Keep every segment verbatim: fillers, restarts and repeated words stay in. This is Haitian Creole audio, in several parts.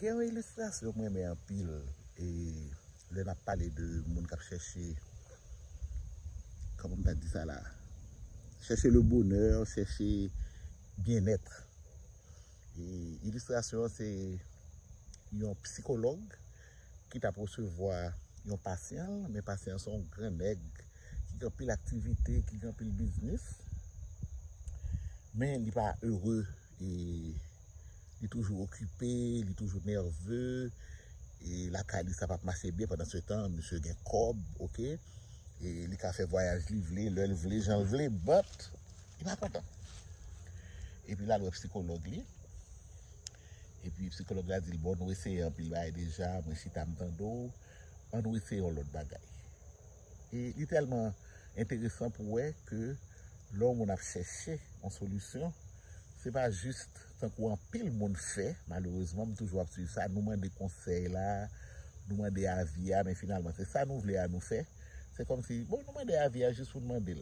Gen yon ilistrasyon mwen renmen anpil, e lè n ap pale de moun k ap chèche, kòman m ta di sa la, chèche le bonheur, chèche byenèt. E ilistrasyon an se yon psikològ ki t ap resevwa yon pasyan, men pasyan an se yon gran nèg ki gen anpil aktivite, ki gen anpil biznis, men li pa ere, e li toujou okipe, li toujou nève, e lakay li sa p ap mache byen, pandan se tan misye gen kòb, oke, e li ka fè vwayaj li vle, lè l vle, jan l vle, but li pa kontan. Epi l al wè psikològ li, epi psikològ la di l, bon, nou eseye anpil bagay deja, mwen chita m tande w, ann nou eseye yon lòt bagay. E li tèlman enteresan pou wè ke lè yon moun ap chèche yon solisyon, se pa jis tankou anpil moun fè, malerezman, m toujou ap swiv sa, nou mande konsèy la, nou mande avi a, men finalman, se sa nou vle a nou fè. Se kòmsi, bon, nou mande avi a jis pou n mande l.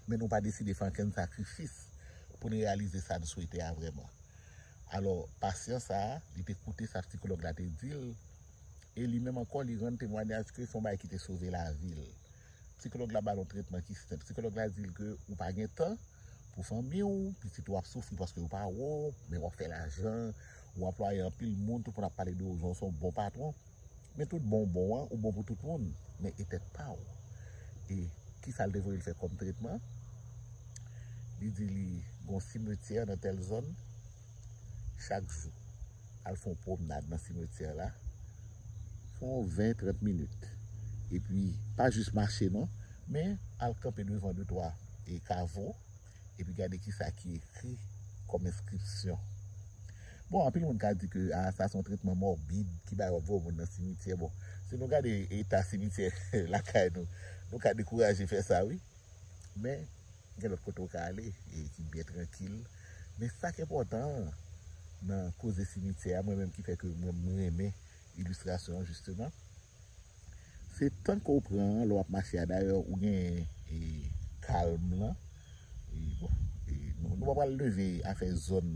Men nou pa deside fè ankenn sakrifis pou n reyalize sa n swete a vrèman. Alò, pasyan sa a, li te koute sa psikològ la te di l, e li menm ankò, li rann temwayaj ke se yon bagay ki te sove lavi l. Psikològ la ba l yon tretman ki senp. Psikològ la di l ke ou pa gen tan pou fanmi w, pitit ou ap soufri paske yo pa wè w, men w ap fè lajan, ou anplwaye anpil moun, tout moun ap pale de ou, jan w se yon bon patwon. Men tout bon w bon an, ou bon pou tout moun, men e tèt pa w. E kisa l te voye l fè kòm tretman? Li di li gen yon simetyè nan tèl zòn, chak jou, al fè yon pwomnad nan simetyè la, fè yon ven, trant minit. Epi, pa jis mache non, men al kanpe devan de twa e kavo, epi gade kisa ki ekri kòm enskripsyon. Bon, anpil moun ka di ke, ah, sa se yon tretman mòbid, ki bagay w ap voye moun nan simityè. Bon, si nou gade eta simityè lakay nou, nou ka dekouraje fè sa, wi. Men, gen lòt kote w ka ale, e ki byen trankil. Men sa k enpòtan an, nan koze simityè a, mwen menm ki fè ke mwen, mwen renmen ilistrasyon an, jisteman, se tan ke w pran an lè w ap mache a. Dayè, ou gen, e, kalm lan. E, bon, e, nou, nou pa pral leve afè zòn,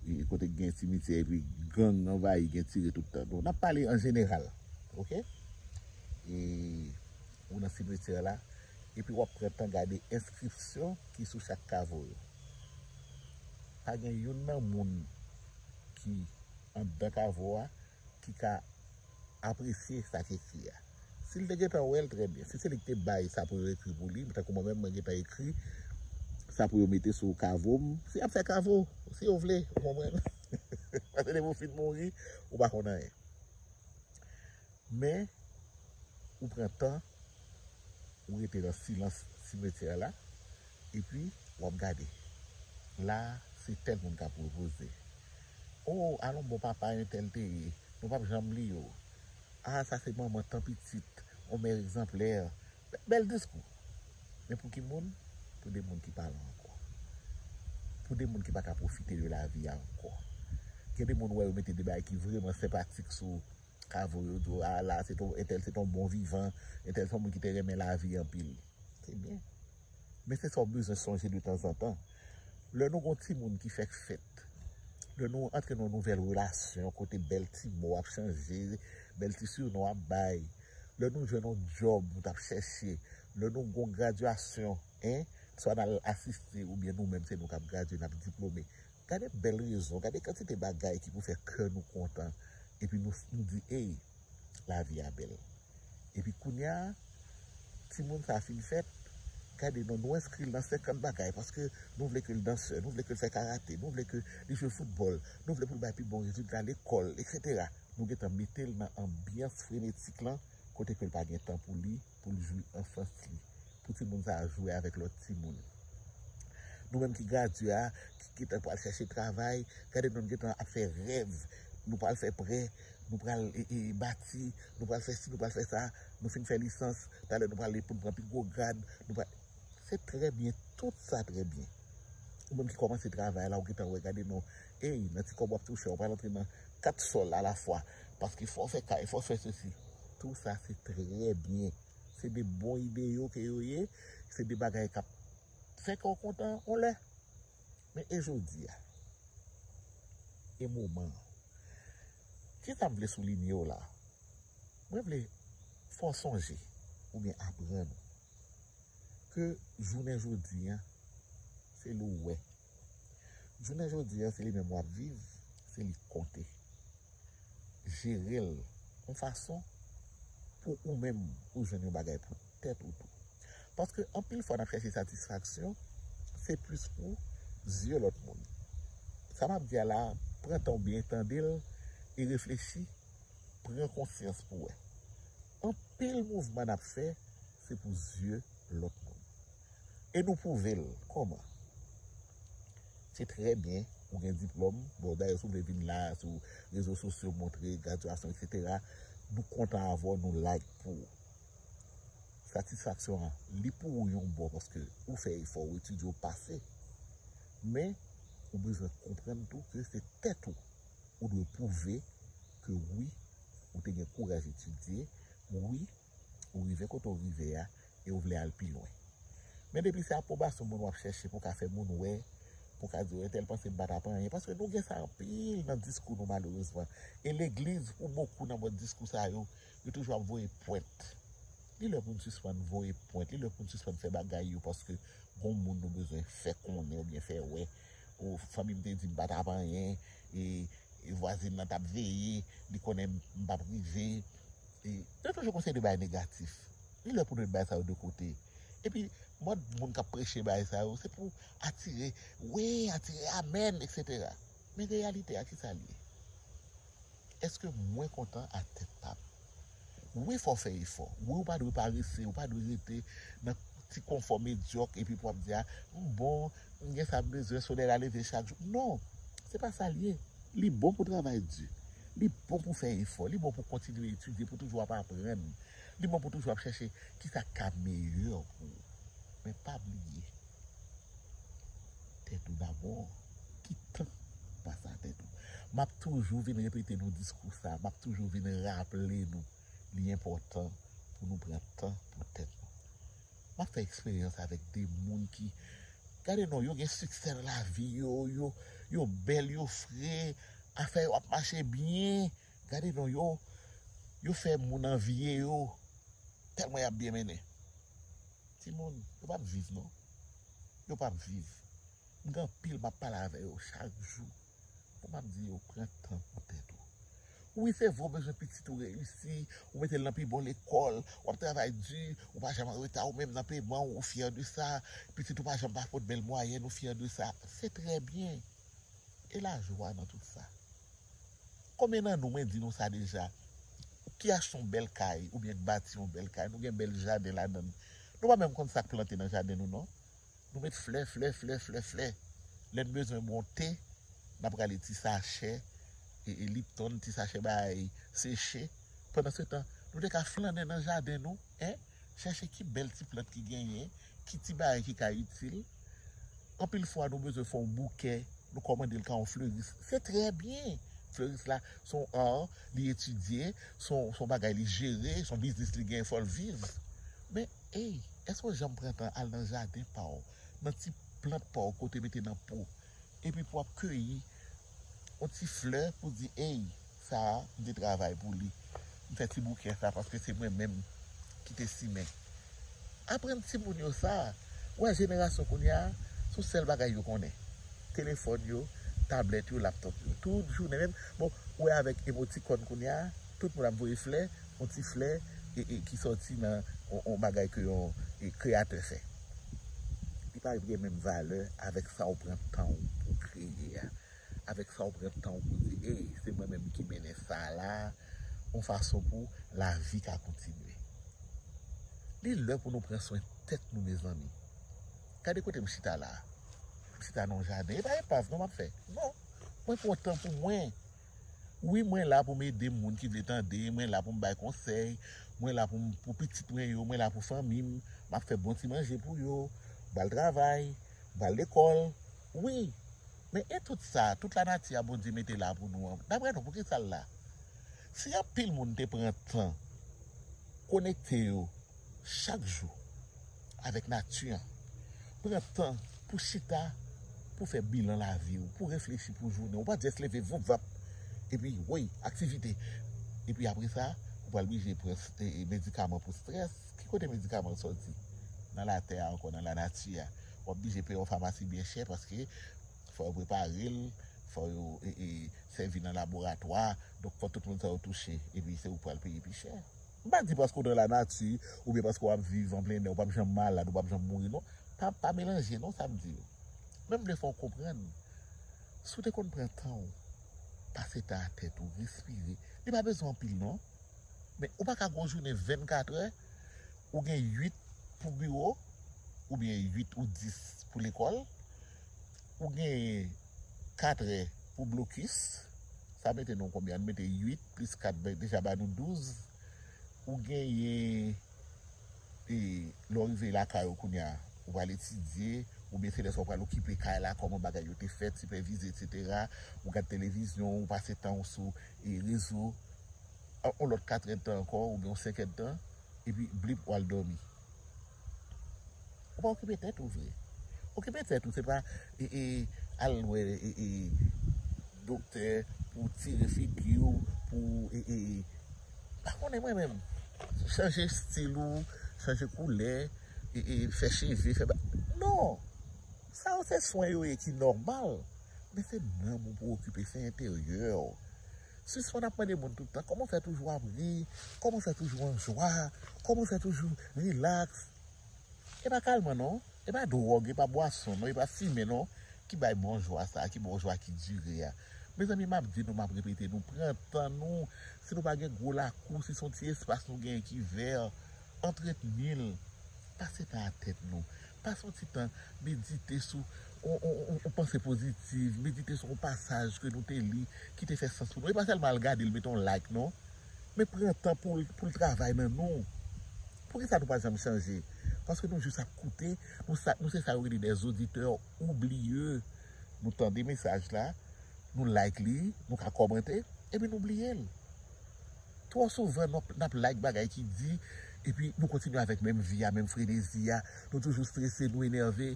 e, kote k gen simityè, epi gang anvayi, gen tire tout tan. Non, n ap pale an jeneral, oke? E, ou nan simityè la, epi w ap pran tan gade enskripsyon ki sou chak kavo yo. Pa gen youn nan moun ki anndan kavo a ki ka apresye sa k ekri a. Si l te gentan wè l, trè byen. Si se li ki te bay sa pou yo ekri pou li, tankou mwen menm, mwen gentan ekri sa pou yo mete sou kavo m, si y ap fè kavo, si yo vle, ou konprann? Paske depi w fin mouri, ou pa konn anyen. Men, ou pran tan, ou rete nan silans simetyè la, epi w ap gade. La, se tèl moun k ap repoze. O, alon bon papa entèl te ye, nou p ap janm bliye w. A, sa se manman tan pitit, yon mè egzanplè. Bèl diskou. Men pou ki moun? Pou de moun ki pa la ankò. Pou de moun ki pa ka pwofite de lavi a ankò. Gen de moun, ou wè, yo mete de bagay ki vrèman senpatik sou kavo yo, di w, a la, se ton, entèl se ton bon vivan, entèl se yon moun ki te renmen lavi anpil. Se byen. Men se sa w bezwen sonje de tanzantan. Lè nou gon timoun ki fèk fèt, lè nou antre nan yon nouvèl relasyon kote bèl ti mo ap chanje, bèl ti sinon ap bay, lè nou jwenn yon djòb nou t ap chèche, lè nou gon gradyasyon, en, swa n al asiste oubyen nou menm se nou k ap gradye, n ap diplome. Gade bèl rezon, gade kantite bagay ki pou fè kè nou kontan, epi nou, nou di, ey, lavi a bèl. Epi kounye a, timoun sa fin fèt, gade non, nou enskri l nan senkant bagay, paske nou vle ke l dansè, nou vle ke l fè karate, nou vle ke li jwe foutbòl, nou vle pou l bay pi bon rezilta lekòl, etsetera. Nou gentan mete l nan anbyans frenetik lan, kote ke l pa gen tan pou li, pou l jwi anfans li, pou timoun sa a jwe avèk lòt timoun. Nou menm ki gradye a, ki gentan pral chèche travay, gade nou gentan ap fè rèv, nou pral fè prè, nou pral, e, e, bati, nou pral fè si, nou pral fè sa, nou fin fè lisans, talè nou pral pou n pran pi gwo grad, nou pral, se trè byen, tout sa trè byen. Ou menm ki kòmanse travay la, ou gentan wè, gade non, ey, nan ti kòb w ap touche a, ou pral antre nan kat sòl alafwa, paske fò w fè kay, fò w fè sesi. Tou sa se trè byen. Se de bon ideyo ke yo ye, se de bagay k ap fè kè w kontan yon lè. Men e jodi a? E moman an? Kisa m vle soulinye w la? Mwen vle fè w sonje oubyen aprann ou ke jounen jodi a, se li w wè. Jounen jodi a, se li menm w ap viv, se li k konte. Jere l yon fason pou ou menm ou jwenn yon bagay pou tèt ou tou. Paske anpil fwa n ap chèche satisfaksyon, se plis pou zye lòt moun. Sa m ap di a la, pran tan w byen tande l e reflechi, pran konsyans pou wè. Anpil mouvman n ap fè, se pou zye lòt moun. E nou pwouve l. Kòman? Se trè byen, ou gen diplòm. Bon, dayè, si w vle vin la, sou rezo sosyo, montre gradyasyon, etsetera, nou kontan avè w, nou like pou ou. Satisfaksyon an, li pou ou yon bò, paske ou fè efò, ou etidye, ou pase. Men, ou bezwen konprann tou ke se tèt ou ou dwe pwouve ke wi, ou te gen kouraj etidye, wi, ou rive kote w rive a, e ou vle al pi lwen. Men depi se apwobasyon moun w ap chèche pou w ka fè moun wè, pou w ka di, entèl panse m pa t ap anyen. Paske nou gen sa anpil nan diskou nou, malerezman. E legliz, pou bokou nan bòt diskou sa yo, yo toujou ap voye pwent. Li lè pou n sispann voye pwent, li lè pou n sispann fè bagay yo paske gon moun nou bezwen fè konnen oubyen fè wè. O, fanmi m te di m pa t ap anyen, e, e vwazin nan t ap veye, li konnen m p ap rive. E, yo toujou konseye de bagay negatif. Li lè pou nou met bagay sa yo de kote. Epi, mòd moun k ap preche bagay sa yo, se pou atire, wi, atire amèn, etsetera. Men reyalite a, kisa l ye? Èske mwen kontan ak tèt pa m? Wi, fò w fè efò. Wi, ou pa dwe parese, ou pa dwe rete nan ti konfò medyòk epi pou w ap di, a, m bon, m gen sa m bezwen, solèy la leve chak jou. Non, se pa sa l ye. Li bon pou travay di. Li bon pou fè efò. Li bon pou kontinye etidye, pou toujou ap aprann. Li bon pou toujou ap chèche kisa k ka meyè pou ou. Men pa bliye, tèt ou dabò. Ki tan w pase a tèt ou? M ap toujou vin repete nou diskou sa. M ap toujou vin raple nou li enpòtan pou nou pran tan pou tèt nou. M ap fè eksperyans avèk de moun ki, gade non, yo gen siksè nan lavi yo, yo, yo bèl, yo fre, afè yo ap mache byen. Gade non, yo, yo fè moun anviye yo, tèlman y ap byen mennen. Timoun, yo p ap viv non. Yo p ap viv. M gen anpil m ap pale avè yo chak jou. Pou m ap di yo, pran tan pou tèt ou. Wi, se vre, ou bezwen pitit ou reyisi, ou mete l nan pi bon lekòl, w ap travay di, ou pa janm an reta ou menm nan peman w, ou fyè de sa. Pitit ou pa janm pa pot bèl mwayèn, ou fyè de sa. Se trè byen. E lajwa nan tout sa. Konbyen nan nou, mwen di nou sa deja, ki achte yon bèl kay oubyen k bati yon bèl kay, nou gen bèl jaden ladan l. Nou pa menm konn sa k plante nan jaden nou non. Nou met flè, flè, flè, flè, flè. Lè n bezwen bon te, n ap rale ti sachè, e, e Lipton, ti sachè bay seche. Pandansetan, nou te ka flannen nan jaden nou, en, chèche ki bèl ti plant ki genyen, ki ti bagay ki ka itil. Anpil fwa, nou bezwen fè yon boukè, nou kòmande l ka yon fleris. Se trè byen. Fleris la, se yon art, li etidye, se yon, se yon bagay li jere, se yon biznis li genyen, fò l viv. Men, ey, èske w janm pran tan al nan jaden pa w, nan ti plant pa w kote mete nan po, epi pou w ap keyi yon ti flè pou di, ey, sa a, m te travay pou li. M fè ti boukè sa paske se mwen menm ki te simen. Aprann timoun yo sa. Ou wè jenerasyon kounye a, se yon sèl bagay yo konnen. Telefòn yo, tablèt yo, laptòp yo. Tout jounen menm, bon, ou wè avèk emoticon kounye a, tout moun ap voye flè, yon ti flè, e, e, ki sòti nan yon, yon bagay ke yon, e, kreyatè fè. Li pa gen menm valè avèk sa w pran tan w pou w kreye a. Avèk sa w pran tan w pou di, ey, se mwen menm ki mennen sa la, yon fason pou lavi ka kontinye. Li lè pou nou pran swen tèt nou, mezanmi. Gade kote m chita la. M chita nan yon jaden. E pa epav non m ap fè. Non. Mwen pran tan pou mwen. Wi, mwen la pou m ede moun ki vle tande, mwen la pou m bay konsèy, mwen la pou m, pou pitit mwen yo, mwen la pou fanmi m, m ap fè bon ti manje pou yo, m pral travay, m pral lekòl. Wi, men e tout sa, tout lanati a Bondye mete la pou nou an, daprè nou, poukisa l la? Si anpil moun te pran tan konekte yo chak jou avèk nati an, pran tan pou chita, pou fè bilan lavi w, pou reflechi pou jounen w, pa jis leve voup vap, Epi, woy, aktivite. Epi apre sa, ou pral blije pran s- e- e medikaman pou strès. Ki kote medikaman an sòti? Nan latè a ankò, nan lanati a. W ap blije peye yon famasi byen chè paske fò yo prepare l, fò yo e, e, sèvi nan laboratwa. Donk, fò tout moun sa yo touche. Epi se ou k pral peye pi chè. M pa di paske w nan lanati, oubyen paske w ap viv an plen nè, ou p ap janm malad, ou p ap janm mouri, non. Pa, pa melanje, non, sa m di yo. Men m vle fè w konprann, si w te konn pran tan w, pase tan ak tèt ou, respire, li pa bezwen anpil, non. Men ou pa ka gen yon jounen vennkatrè, ou gen uit pou biwo, oubyen uit ou dis pou lekòl, ou gen katrè pou blokis, sa mete nou konbyen? Ann mete uit plis kat, ben, deja ba nou douz. Ou genyen, e, lè w rive lakay ou kounye a, ou pral etidye, oubyen se lè sa w pral okipe kay la, kòman bagay yo te fèt, sipèvize, etsetera. Ou gad televizyon, ou pase tan w sou, e, rezo, yon lòt katrèdtan ankò, oubyen yon senkèdtan, epi blip, w al dòmi. Ou pa okipe tèt ou vre. Okipe tèt ou, se pa e, e, al wè e, e, doktè pou tire figi w, pou e, e, pa konnen mwen menm. Chanje stil ou, chanje koulè, e, e, fè cheve, fè ba. Non! Sa yo se swen yo ye ki nòmal. Men se nanm ou pou okipe, se enteryè w. Sispann ap mande moun tout tan, kòman w fè toujou ap ri, kòman w fè toujou an jwa, kòman w fè toujou rilaks. E pa kalman non, e pa dwòg, e pa bwason non, e pa fimen non, ki bay bon jwa sa, ki bon jwa ki dire a. Mezanmi, m ap di nou, m ap repete nou, pran tan nou. Si nou pa gen gwo lakou, si se yon ti espas nou genyen ki vè, antretni l. Pase tan ak tèt nou. Pase yon ti tan, medite sou yon, yon, yon, yon panse pozitiv, medite sou yon pasaj ke nou te li, ki te fè sans pou nou. E pa sèlman al gade l, mete yon like, non. Men pran tan pou l, pou l travay nan nou. Poukisa nou pa janm chanje? Paske nou jis ap koute, nou, sa, nou se sa yo rele des auditeurs oublieux. Nou tande mesaj la, nou like li, nou ka kòmante, epi nou bliye l. Twò souvan, n ap, n ap like bagay ki di, epi nou kontinye avèk menm vi a, menm frenezi a. Nou toujou strese, nou enève,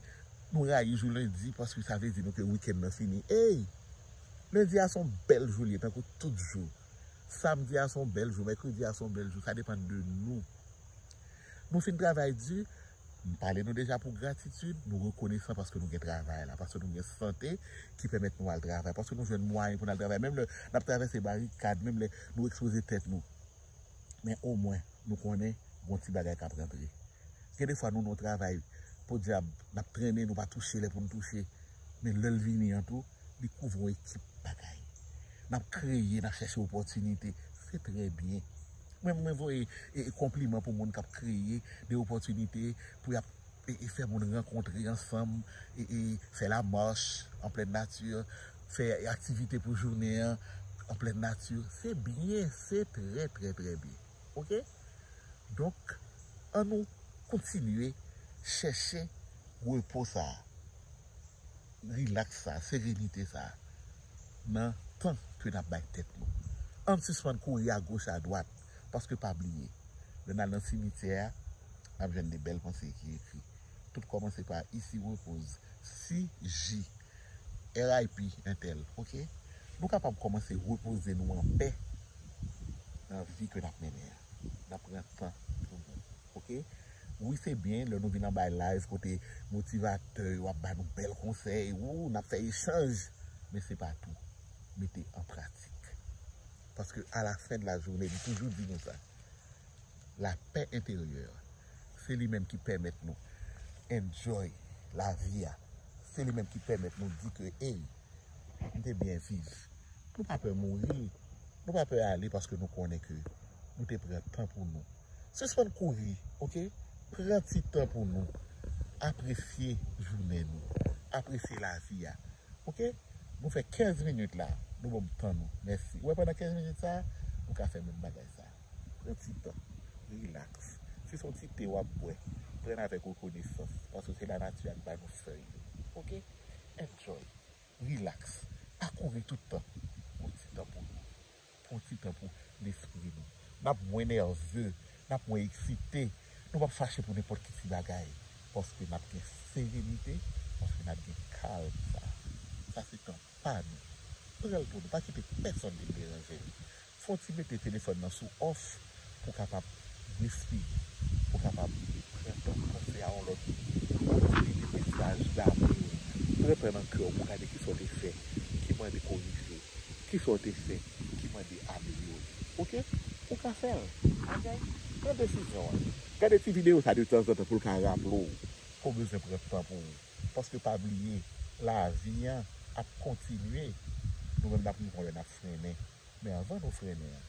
nou rayi jou lendi, paske sa vle di nou ke wikenn nan fini. Ey! Lendi a se yon bèl jou l ye, tankou tout jou. Samdi a se yon bèl jou, mèkredi a se yon bèl jou, sa depann de nou. Nou fin travay di, m pale nou deja pou gratitid, nou rekonesan paske nou gen travay la, paske nou gen sante ki pèmèt nou al travay, paske nou jwenn mwayen pou n al travay, menm lè n ap travèse barikad, menm lè nou ekspoze tèt nou. Men omwen, nou konnen gon ti bagay k ap rantre. Gen defwa nou nan yon travay, podyab, n ap trennen, nou pa touche lè pou n touche. Men lè l vini an tou, li kouvri yon ekip bagay. N ap kreye, n ap chèche opòtinite. Se trè byen. Mwen, mwen voye e, e konpliman pou moun k ap kreye de opòtinite pou y ap e, e fè moun rankontre ansanm, e, e fè lamach an plèn nati, fè aktivite pou jounen an an plèn nati. Se byen, se trè, trè, trè byen. Oke? Donk, ann nou kontinye chèche repo sa a, rilaks sa a, serenite sa a, nan tan ke n ap bay tèt nou. Ann sispann kouri agoch adwat, paske pa bliye, lè n al nan simityè a, n ap jwenn de bèl panse ki ekri. Tout kòmanse pa ici repose si J. R I P entèl, oke? Nou kapab kòmanse repoze nou anpè nan vi ke n ap mennen an. N ap pran tan pou nou, oke? Wi, se byen lè nou vin anba live kote motivatè yo ap ba nou bèl konsèy, ou, n ap fè echanj, men se pa tou. Mete an pratik. Paske a la fen de la jounen, m toujou di nou sa. Lapè enteryè, se li menm ki pèmèt nou enjoy lavi a. Se li menm ki pèmèt nou di ke, ey, m te byen viv. Nou pa pè mouri, nou pa pè ale paske nou konnen ke nou te pran tan pou nou. Sispann kouri, oke? Pran ti tan pou nou. Apresye jounen nou. Apresye lavi a. Oke? Nou fè kenz minit la. Nou ban m tan nou. Mèsi. Ou wè pandan kenz minit sa, nou ka fè menm bagay sa. Pran ti tan. Rilaks. Si se yon ti te w ap bwè, pran l avèk rekonesans. Paske se lanati a k bay nou fèy yo. Oke? Enjoy. Rilaks. Pa kouri tout tan. Pran ti tan pou nou. Pran ti tan pou lespri nou. N ap mwen nève, n ap mwen eksite. Nou p ap fache pou nenpòt ki ti bagay. Paske n ap gen serenite, paske n ap gen kalm sa. Sa se tan pa nou. Pran l pou nou, pa kite pèsonn vin deranje l. Fò w ti mete telefòn nan sou off pou w kapab respire, pou w kapab pran tan panse a yon lòt kote, mete mesaj damou, pran tan nan kè w pou w gade kisa w te fè ki mande korije, kisa w te fè ki mande amelyore. Oke? Ou ka fè l. Alright? Pran desizyon an. Gade ti videyo sa de tanzantan pou l ka raple w ke w bezwen pran tan pou ou. Paske pa bliye, lavi an ap kontinye. Nou menm n ap rive yon lè n ap frennen. Men anvan nou frennen an,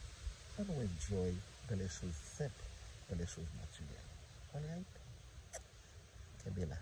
ann nou enjoy dans les choses simples, dans les choses naturelles. Alright? Kenbe la.